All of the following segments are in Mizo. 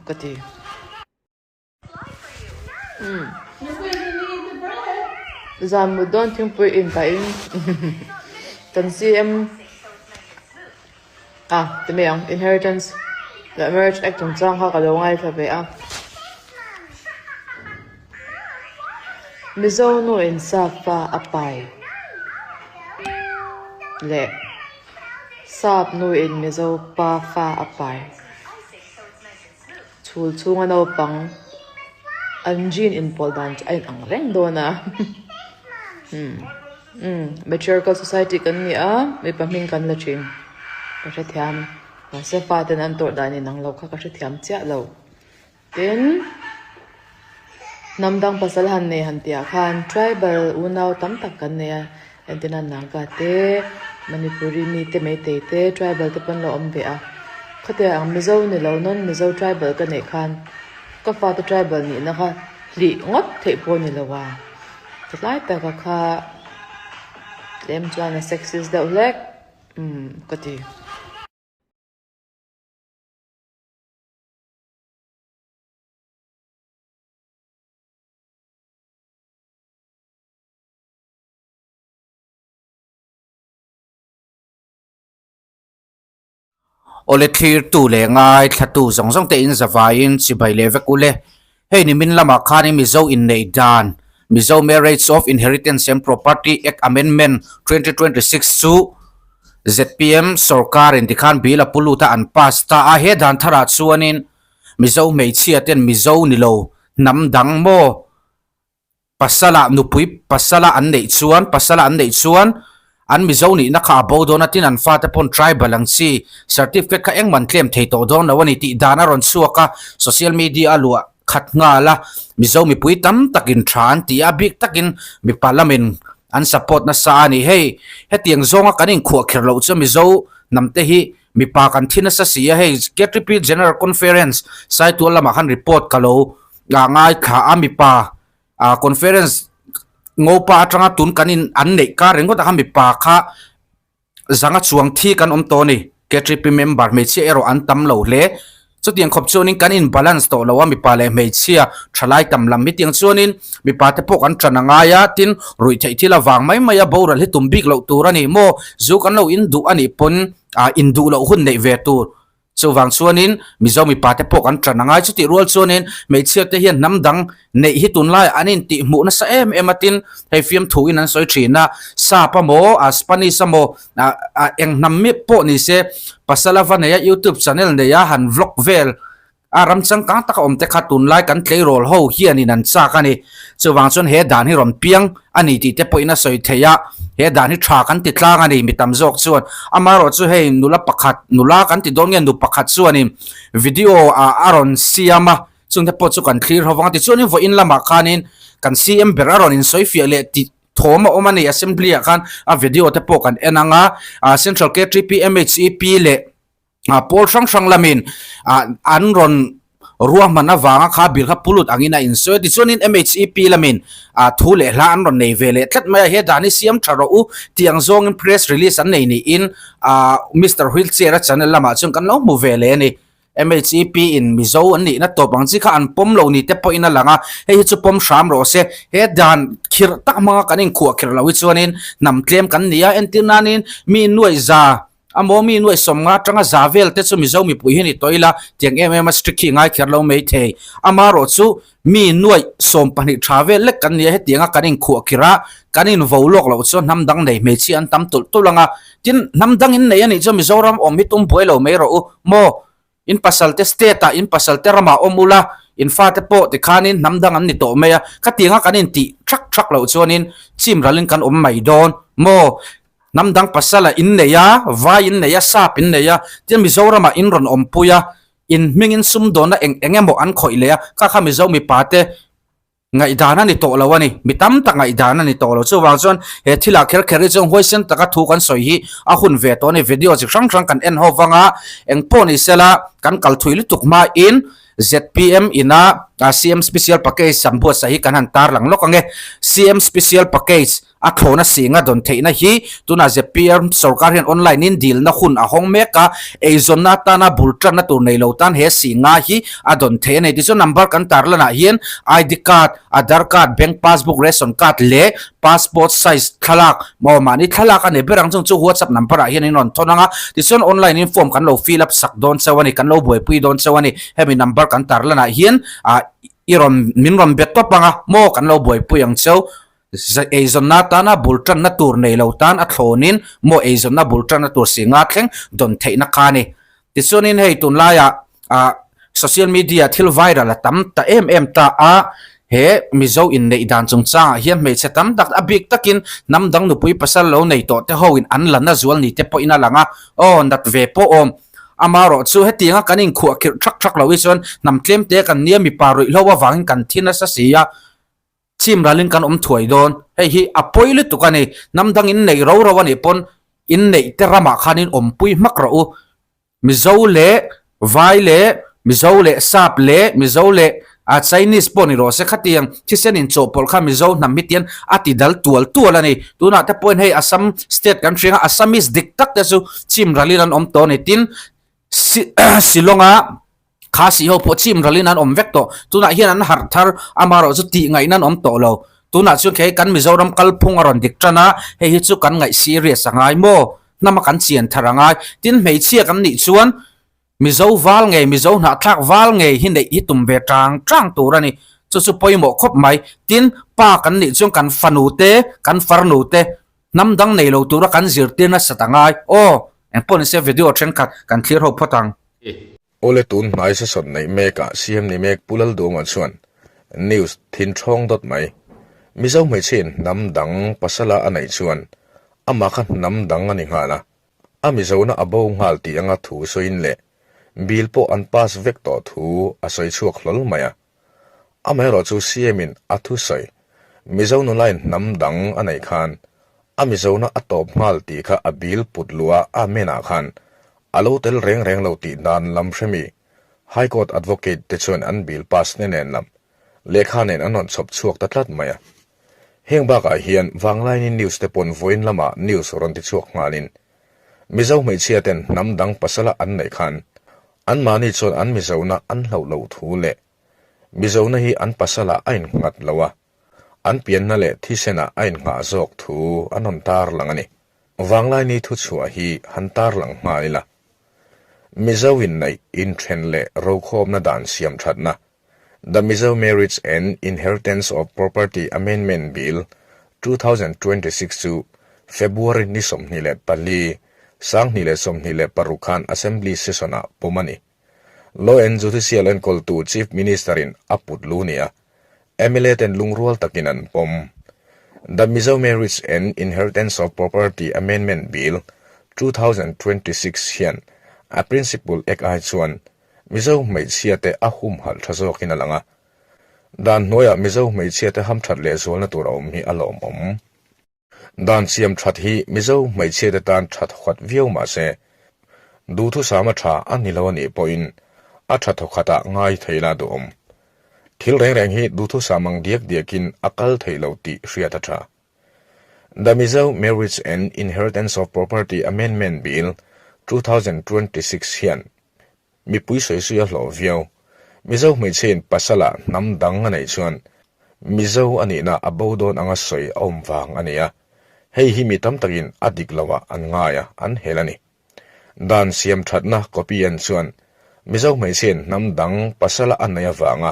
Ka ti. Zan mut dawn thingpui in pahin kan CM a ti mai ang inheritance leh marriage act chungchang kha ka lo ngaithla ve a. Mizo nu in sap fa a pai leh sap nu in Mizo pa fa a pai. Chhul chhunga naupang an gene inpawlh dan chu a inang reng dawn a umm umm matriarchal society kan ni a mipa hming kan la thin ka hrethiam mahse faten an tawrh dan inang lo kha ka hrethiam chiah lo. Tin, hnam dang pasal han nei han tihah khan tribal unau tam tak kan nei a, entirna Naga te, Manipuri mi te, Meitei te, tribal te pawh an lo awm ve a. Khatiang ang Mizo ni lo non Mizo tribal ka neih khan ka fate tribal nihna kha hlih ngawt theih pawh a ni lo a, tlai taka kha tlem chuan a sexist deuh hlek umm ka ti. Awle thlirtu leh ngaithlatu zawng zawng te in zavaiin chibai leh vek ule. Hei nimin lamah khanin Mizo inneih dan, Mizo Marriage of Inheritance and Property Act Amendment 2026 chu zpm sorkarin tikhan bill a pu lut a an pass ta a, he dan tharah chuanin Mizo hmeichhia ten Mizo ni lo hnam dang maw pasala nupui pasala an neih chuan pasala an neih chuan an Mizo nihna kha a bo dawn a tin an fate pawn tribal ang chi certificate kha engman tlem thei tawh dawn lo a ni tih dan a rawn chhuak a, social media a luah khat nghal a, Mizo mipui tam takin tha an ti a, bik takin mipa lamin an support nasa a ni. Hei hetiang zawnga kan inkhuah kher loh chu Mizo hnam te hi mipa kan thi nasa si a, hei KTP General Conference Saitual lamah khan report ka lo ngaithla a, mipa conference ngopa atanga tun kan in an neih kar ringawt ah khan mipa kha Zanga chuang thi kan awm tawh a ni. KTP member hmeichhia erawh an tam lo hle. Chutiang khawp chuanin kan in balance tawh lo a, mipa leh hmeichhia thalai tam lam hi tiang chuanin mipa te pawh kan tan a ngai a, tin ruih theih thil avang mai mai a boral hi tum bik loh tur a ni maw? Zu kan lo in duh a nih pawn in duh loh hun neih ve tur. Chuvang chuanin Mizo mipa te pawh kan tan a ngai. Chutih rual chuanin hmeichhia te hian hnam dang neih hi tunlaiah an intih hmuh nasa em em a, tin hei fiamthu in an sawi thin a, Sap amaw, Spanish amaw, eng hnam mi pawh ni se pasal ava nei a, YouTube channel nei a han vlog vel a ram changkang taka awm te kha tunlai kan tleirawl ho hianin an chak a ni. Chuvang chuan he dan hi rawn piang a ni tih te pawhin a sawi thei a, he dan hi tha kan ti tlang a ni mi tam zawk chuan. Amaherawhchu hei nula pakhat, nula kan ti dawn nge nu pakhat chuanin video ah a rawn siam a, chungte pawh chu kan thlir ho vang a. Tichuanin vawiin lamah khanin kan CM ber a rawn insawifiah leh tih thawm a awm a ni. Assembly ah khan a video te pawh kan en ang a, Central KTP, MHEP leh pawl hrang hrang lamin an rawn ruahman avanga kha bill kha pulut angin a insawi a. Tichuanin MHEP lamin thu leh hla an rawn nei ve leh tlat mai a, he dan hi siam tha rawh u tih ang zawngin press release an nei niin Mister Wheelchair-a channel lamah chuan kan lo hmu ve leh a ni. MHEP in Mizo an nihna tawp ang chi kha an pawm lo ni te pawhin a lang a, hei hi chu pawm hram rawh se. He dan khirh tak hmanga kan inkhuah khirh loh hi chuanin hnam tlem kan ni a, entir nanin mi nuaihza A maw mi nuaih sawmnga atanga za vel te chu Mizo mipui hi ni tawh ila, tiang em em a strict hi ngai kher lo mai thei. Amaherawh chu mi nuaih 12 tha vel lek kan ni a, hetianga kan inkhuah khirh a, kan invo lawk loh chuan hnam dang nei hmeichhia an tam tulh tulh ang a. Tin, hnam dang in nei a nih chuan Mizoram awm hi tum buai lo mai rawh u. Maw, in pasal te state ah, in pasal te ramah awm ula, in fate pawh tikhanin hnam dang an ni tawh mai a, khatianga kan intih thak thak loh chuanin chim ralin kan awm mai dawn. Maw, Hnam dang pasala in nei a, vai in nei a, sap in nei a, tin Mizoramah in rawn awmpui a, in hmingin sumdawnna eng eng emaw an khawih leh a, kha kha Mizo mipate ngaihdan a ni tawh lo a ni, mi tam tak ngaihdan a ni tawh lo. Chuvang chuan he thilah kher kher hi chuan huaisen taka thu kan sawi hi a hun ve tawh a ni. Video chi hrang hrang kan en ho vang a, eng pawh ni sela kan kal thui lutuk hmain zpm ina. CM Special Package an buatsaih hi kan han tarlang lawk ang e. CM Special Package a thlawhna singa dawn theihna hi tunah zpm sorkar hian online in dilna hun a hawng mek a, eizawnna atana bul tanna tur nei lo tan he singa hi a dawn theih a ni. Tichuan number kan tarlanah hian ID card, Aadhaar card, bank passbook, ration card leh passport size thlalak maw mahni thlalak a ni ber ang chung chu WhatsApp number ah hian in rawn thawn ang a, tichuan online in form kan lo fill up sak dawn chauh a ni, kan lo buaipui dawn chauh a ni. Hemi number kan tarlanah hian ah i rawn min rawn be tawp ang a maw kan lo buaipui ang cheu eizawnna atana bul tanna tur nei lo tan a thlawnin maw eizawnna bul tanna tur si nga thleng dawn theihna kha a ni. Tichuanin hei tunlaiah ah social media thil viral a tam ta em em ta a, he Mizo inneih dan chungchangah hian hmeichhe tam tak a bik takin hnam dang nupui pasal lo nei tawh te ho in an la na zual ni te pawhin a lang a, aw nat ve pawh awm. Amaherawh chu hetianga kan inkhuah khirh thak thak loh hi chuan hnam tlem te kan nia mipa ruihhlo avangin kan thi nasa si a, Chim ralin kan awm thuai dawn. Hei hi a pawi lutuk a ni. Hnam dang in neih ro ro a nih pawn in neih te ramah khan in awmpui hmak rawh u. Mizo leh Vai leh Mizo leh Sap leh Mizo leh Chinese pawh ni rawh se khatiang thisen in chawhpawlh kha Mizo hnam hi tian a ti dal tual tual a ni. Tunah te pawhin hei Assam state kan hria a, Assamese dik tak te chu chim ralin an awm tawh a ni. Tin, Shillong-a Khasi ho pawh chim ralin an awm vek tawh. Tunah hian an harh thar, amaherawh chu tih ngaihna an awm tawh lo. Tunah chuan khi kan Mizoram kalphung a rawn dik tan a, hei hi chu kan ngaih serious a ngai maw? Hnama kan chian thar a ngai. Tin, hmeichhia kan nih chuan Mizo val ngei, Mizo hnahthlak val ngei hi neih hi tum ve tang tang tur a ni. Chu chu pawimawh khawp mai. Tin, pa kan nih chuan kan fanu te, kan farnu te hnam dang nei lo tura kan zirtir nasat a ngai. Aw, engpawh nise video thenkhat kan thlir ho phawt ang. Awle tun hnai session neih mekah CM ni mek Pu Lalduhawma chuan news thin thawng dawt mai. Mizo hmeichhe in hnam dang pasala a neih chuan amah kha hnam dang a ni nghal a, a Mizona a bo nghal tih anga thu sawiin leh bill pawh an pass vek tawh thu a sawi chhuak hlawl mai a. Amaherawhchu CM in a thusawi Mizo nulain hnam dang a neih khan a Mizona a tawp nghal tih kha a bill put luh a Amen ah khan a lo tel reng reng lo tih dan lam hremi High Court Advocate te chuan an bill pass ne nen lam lehkha nen an rawn chhawp chhuak ta tlat mai a. Heng bakah hian Vanglaini news te pawn vawiin lamah news rawn ti chhuak nghalin Mizo hmeichhia ten hnam dang pasala an neih khan Anmahni chuan an Mizona an hlauh loh thu leh Mizona hi an pasalah a innghat lo a, an pianna leh thisenah a innghah zawk thu an rawn tarlang a ni. Vanglaini thuchhuah hi han tarlang nghal ila. Mizo inneih, inthen leh rokhawmna dan siam thatna, The Mizo Marriage and Inheritance of Property Amendment Bill, 2026 chu February ni 24, 2026 khan Assembly session-ah pawm a ni. Law and Judicial enkawltu Chief Minister-in a put lu nia mla ten lungrual takin an pawm. The Mizo Marriage and Inheritance of Property Amendment Bill, 2026 hian a principle ek ai chuan Mizo hmeichhia te a humhalh tha zawkin a lang a, dan hnuaiah Mizo hmeichhia te hamthat leh zualna tur a awm hi a lawmawm. Dan siam that hi Mizo hmeichhia te tan tha thawkhat viau mah se, duhthusama tha a ni lo a nih pawhin a tha thawkhatah ngai thei la duhawm. Thil reng reng hi duhthusam ang diak diakin a kal thei lo tih hriat a tha. The Mizo Marriage and Inheritance of Property Amendment Bill, 2026 hian mipui sawisui a hlawh viau. Mizo hmeichhe in pasala hnam dang a neih chuan Mizo a nihna a bo dawn anga sawi a awm vang a ni a, hei hi mi tam takin a dik loah an ngai a, an hel a ni. Dan siam thatna copy en chuan Mizo hmeichhe in hnam dang pasala a neih avanga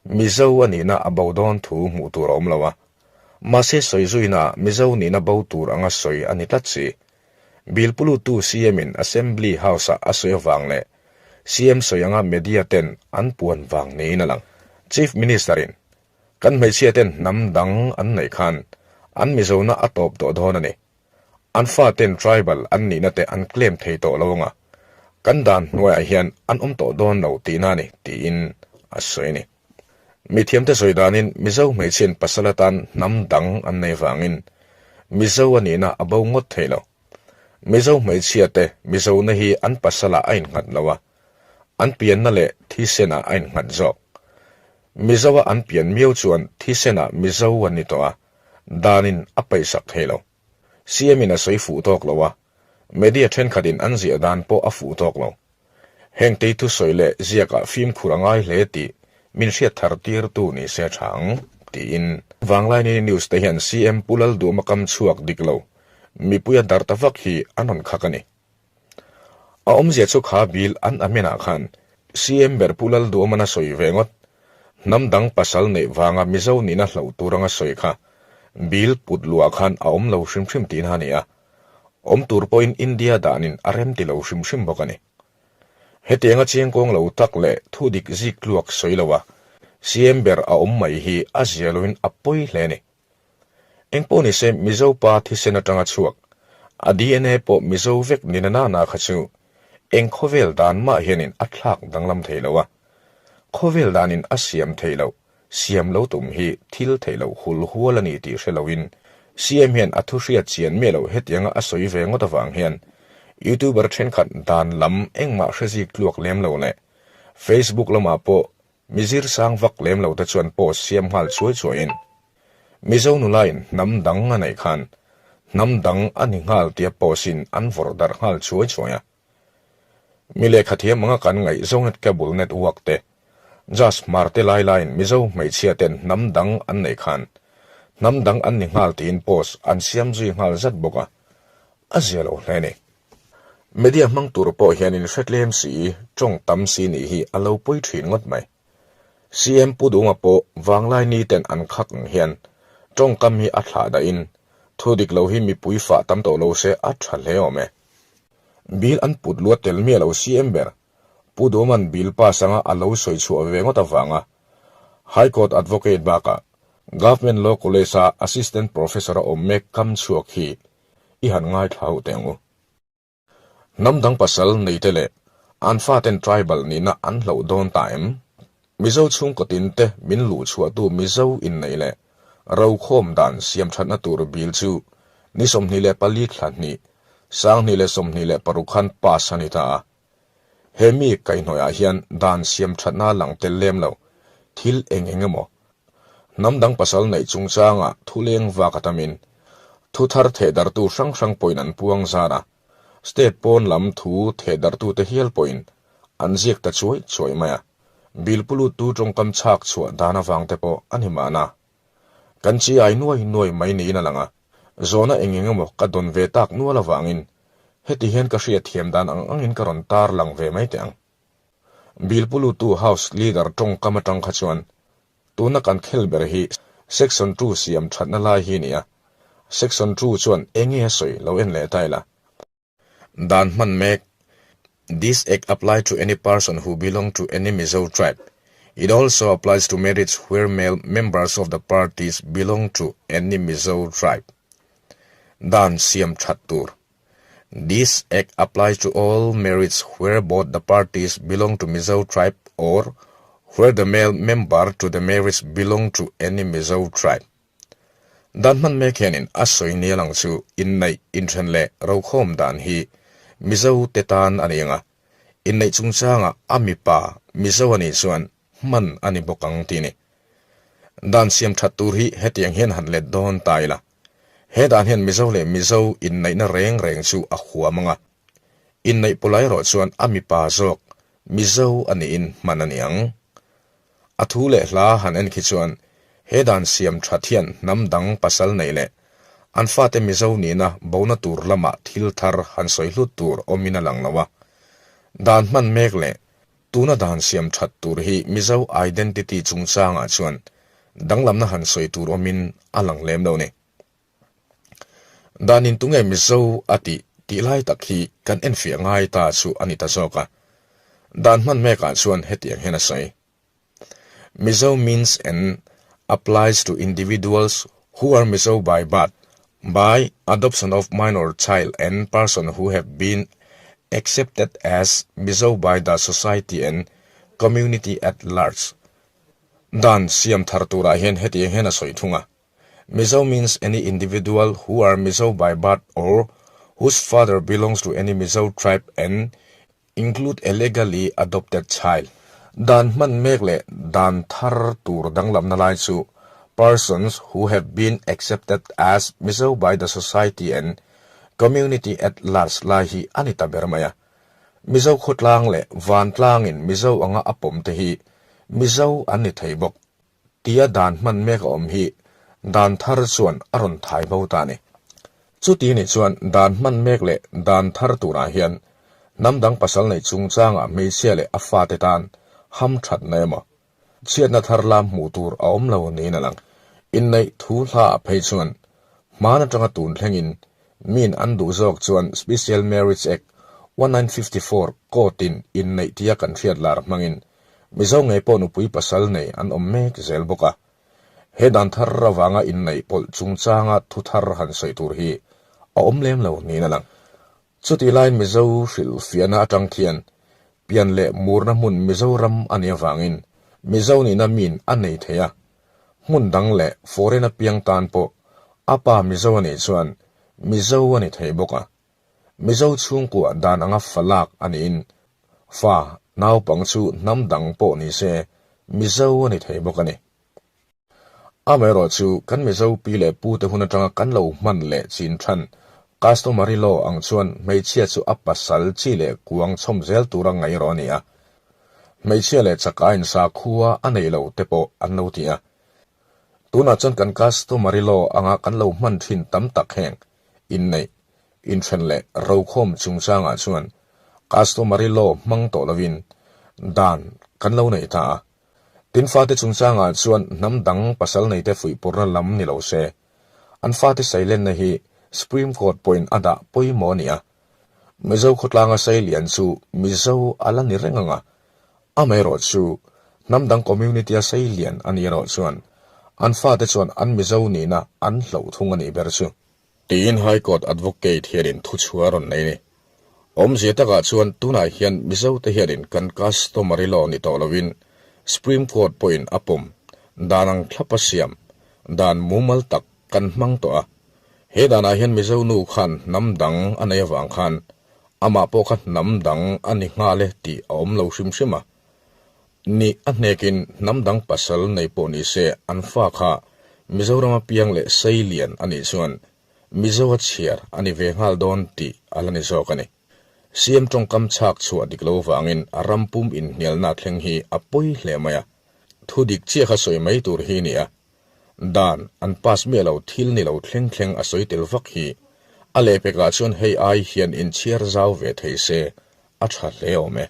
Mizo a nihna a bo dawn thu hmuh tur a awm lo a, Mahse sawi zuina Mizo nihna bo tur anga sawi a ni tlat si. Bill pulutu CM in Assembly House-ah a sawi avang leh CM sawi anga media ten an puan vang niin a lang. Chief Minister in kan hmeichhia ten hnam dang an neih khan an Mizona a tawp tawh dawn a ni. An fa ten tribal an nihna te an claim thei tawh lo anga kan dan hnuaiah hian an awm tawh dawn lo tihna a ni tiin a sawi a ni. Mithiamte sawi danin Mizo hmeichhian pasal atan hnam dang an nei vangin Mizo a nihna a bo ngawt thei lo. Mizo hmeichhiate Mizona hi an pasalah a innghat lo a, an pianna leh thisenah a innghat zawk. Mizoa an pian miau chuan thisenah Mizo an ni tawh a, danin a paihsak thei lo. CM in a sawi fuh tawk lo a, media thenkhatin an ziah dan pawh a fuh tawk lo. Heng tei thusawi leh ziakah fimkhur a ngai hle tih min hriat thar tirtu ni se tha ang, tiin. Vanglaini News te hian CM Pu Lalduhma kam chhuak dik lo, mipui a dar ta vak hi an rawn khak a ni. A awmzia chu kha bill an amenah khan CM ber Pu Lalduhman a sawi ve ngawt. Hnam dang pasal neih vanga Mizo nihna hloh tur anga sawi kha bill put luah khan a awm lo hrim hrim tihna a ni a. Awm tur pawhin India danin a rem ti lo hrim hrim bawk a ni. Hetianga chiangkuang lo tak leh thu dik zik tluak sawi loa CM ber a awm mai hi a zia loin a pawi hle a ni. Engpawh nise Mizo pa thisen atanga chhuak, a DNA pawh Mizo vek ni na na kha chu eng khawvel dan mah hianin a thlak danglam thei lo a. Khawvel danin a siam thei loh, siam lo tum hi thil theih loh hul hual a ni tih hre loin CM hian a thu hriat chian miah loh hetianga a sawi ve ngawt avang hian YouTuber thenkhat dan lam engmah hre zik tluak lem lo leh Facebook lamah pawh Mi zir sang vak lem lo te chuan post siam nghal chuai chuaiin Mizo nulain hnam dang a neih khan hnam dang a ni nghal tia post in an vawrh darh nghal chuai chuai a. Mi lehkha thiam anga kan ngaih Zonet Cable Network te Just Hmar te lai laiin Mizo hmeichhia ten hnam dang an neih khan hnam dang an ni nghal tiin post an siam zui nghal zat bawk a, a zia lo hle ni. Media hmang tur pawh hian in hre tlem si, tawng tam si nih hi a lo pawi thin ngawt mai. CM Pu Dunga pawh vanglai ni ten an khak ang hian tawngkam hi a thlah dah in thu dik lo hi mipui fah tam tawh lo se a tha hle awm e. Bill an put luat tel miah lo CM ber Pu Duma'n bill pass anga a lo sawi chhuah ve ngawt avanga High Court Advocate bakah Government Law College-a Assistant Professor a awm mek kam chhuak hi i han ngaithla ho teh ang u. Hnam dang pasal neite leh an faten tribal nihna an hloh dawn ta em? Mizo chhungkaw tinte min luh chhuahtu Mizo inneih leh rokhawm dan siamthatna tur bil chu ni 24 thla hnih, 2026 khan pass a ni ta a. He mi kaihhnawihah hian dan siamthatna lang tel lem lo, thil eng eng emaw, hnam dang pasal neih chungchanga thu leng vak a tamin, thu thar thehdarhtu hrang hrang pawhin an puang zan a, state pawn lam thu thehdarhtute hial pawhin an ziak ta chuai chuai mai a, bill puluttu tawngkam chhak chhuah dan avangte pawh a ni mahna. Kan chi ai nuai nuai mai niin a lang a, zawhna eng eng emaw ka dawn ve tak nual avangin heti hian ka hriat thiam dan ang angin ka rawn tar lang ve mai teh ang. Bill pulutu House Leader tawngkam atang kha chuan tuna kan khel ber hi Section 2 siam thatna lai hi a ni a, Section 2 chuan enge a sawi lo en leh ta ila. Dan hman mek This act apply to any person who belong to any Mizo tribe. It also applies to marriage where male members of the parties belong to any Mizo tribe. Dan siam that tur This act applies to all marriage where both the parties belong to Mizo tribe or where the male member to the marriage belong to any Mizo tribe. Dan hman mek hianin a sawi nia lang chu inneih, inthen leh rokhawm dan hi Mizo te tan a ni ang a, inneih chungchangah a mipa Mizo a nih chuan hman a ni bawk ang tih a ni. Dan siam that tur hi hetiang hian han let dawn ta ila, he dan hian Mizo leh Mizo inneihna reng reng chu a huam ang a, inneih pawlai erawh chuan a mipa zawk Mizo a niin hman a ni ang. A thu leh hla han en khi chuan he dan siam that hian hnam dang pasal neih leh an fate Mizo nihna bona tur lamah thil thar han sawi hlut tur awmin a lang lo a. Dan hman mek leh tuna dan siam that tur hi Mizo identity chungchangah chuan danglamna han sawi tur awmin a lang lem lo ni. Dan in tunge Mizo a tih tih lai tak hi kan enfiah ngai ta chu a ni ta zawk a. Dan hman mekah chuan hetiang hian a sawi. Mizo means and applies to individuals who are Mizo by birth, by adoption of minor child and person who have been accepted as Mizo by the society and community at large. Dan siam thar turah hian hetiang hian a sawi thung a. Mizo means any individual who are Mizo by birth or whose father belongs to any Mizo tribe and include a legally adopted child. Dan hman mek leh dan thar tur danglamna lai chu Persons who have been accepted as Mizo by the society and community at large lai hi a ni ta ber mai a. Mizo khawtlang leh vantlangin Mizo anga a pawm te hi Mizo an ni thei bawk. Tia dan hman mek a awm hi dan thar chuan a rawn thai bo ta a ni. Chuti nih chuan dan hman mek leh dan thar turah hian hnam dang pasal neih chungchangah hmeichhia leh a fate tan ham thatna emaw, chhiatna thar lam hmuh tur a awm lo niin a lang. Inneih thu hlaah phei chuan hman atanga tun thlengin miin an duh zawk chuan Special Marriage Act 1954 court-in inneih tia kan hriat lar hmangin Mizo ngei pawh nupui pasal nei an awm mek zel bawk a. He dan thar avanga inneih pawlh chungchanga thu thar han sawi tur hi a awm lem lo niin a lang. Chutih laiin Mizo hrilhfiahna atang khian pian leh murna hmun Mizoram a nih avangin Mizo nihna min a nei thei a. Hmun dang leh foreign apiang tan pawh a pa Mizo a nih chuan Mizo a ni thei bawk a. Mizo chhungkua dan anga fa lak a niin fa naupang chu hnam dang pawh ni se Mizo a ni thei bawk a ni. Amaherawh chu kan Mizo pi leh pu te hun atanga kan lo hman leh chin than customary law ang chuan hmeichhia chu a pasal chi leh kuang chhawm zel tura ngaih erawh a ni a. Hmeichhia leh chakaiin sakhua a nei lo te pawh an lo ti a. Tunah chuan kan customary law anga kan lo hman thin tam tak heng Inneih, inthen leh rokhawm chungchangah chuan customary law hmang tawh lovin dan kan lo nei ta a. Tin fate chungchangah chuan hnam dang pasal neite fuihpawrhna lam ni lo se, an fate sailenna hi Supreme Court pawhin a dah pawimawh a ni a. Mizo khawtlanga sailian chu Mizo a la ni reng ang a, amaherawh chu hnam dang community-a sailian a nih erawh chuan an fate chuan an Mizo nihna an hloh thung a nih ber chu. Tiin High Court Advocate hianin thuchhuah a rawn nei a ni. Awmzia takah chuan tunah hian Mizote hianin kan customary law ni tawh loin Supreme Court pawhin a pawm dan ang thlap a siam dan mumal tak kan hmang tawh a. He danah hian Mizo nu khan hnam dang a nei avang khan amah pawh kha hnam dang a ni nghal e tih a awm lo hrim hrim a. Ni a hnekin hnam dang pasal nei pawh ni se an fa kha Mizorama piang leh sei lian a nih chuan Mizo a chhiar a ni ve nghal dawn tih a la ni zawk a ni. CM tawngkam chhak chhuah dik lo vangin a ram pum inhnialna thleng hi a pawi hle mai a. Thu dik chiah kha sawi mai tur hi ni a. Dan an pass miah lo thil ni lo thleng thleng a sawi tel vak hi a lehpekah chuan hei ai hian inchhiar zau ve thei se a tha hle awm e.